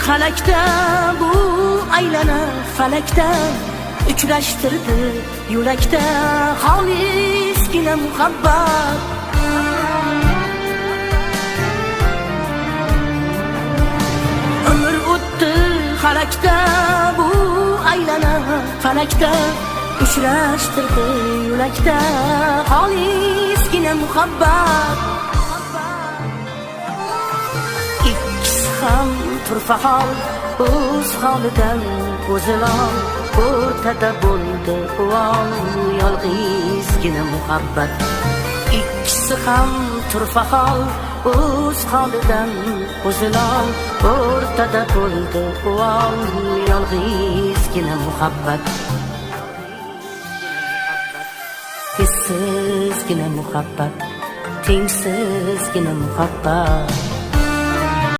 Halakda bu aylana falakda, uchrashtirdi yo'lakda xolisgina muhabbat. Umr o'tdi halakda bu aylana falakda, uchrashtirdi yo'lakda xolisgina muhabbat. Ikkisi ham turfa hol, o'z holidan o'zi lol, o'rtada bo'ldi uvol yolg'izgina muhabbat. Ikkisi ham turfa hol, o'z holidan o'zi lol, o'rtada bo'ldi uvol yolg'izgina muhabbat. Hissizgina muhabbat, tengsizgina muhabbat.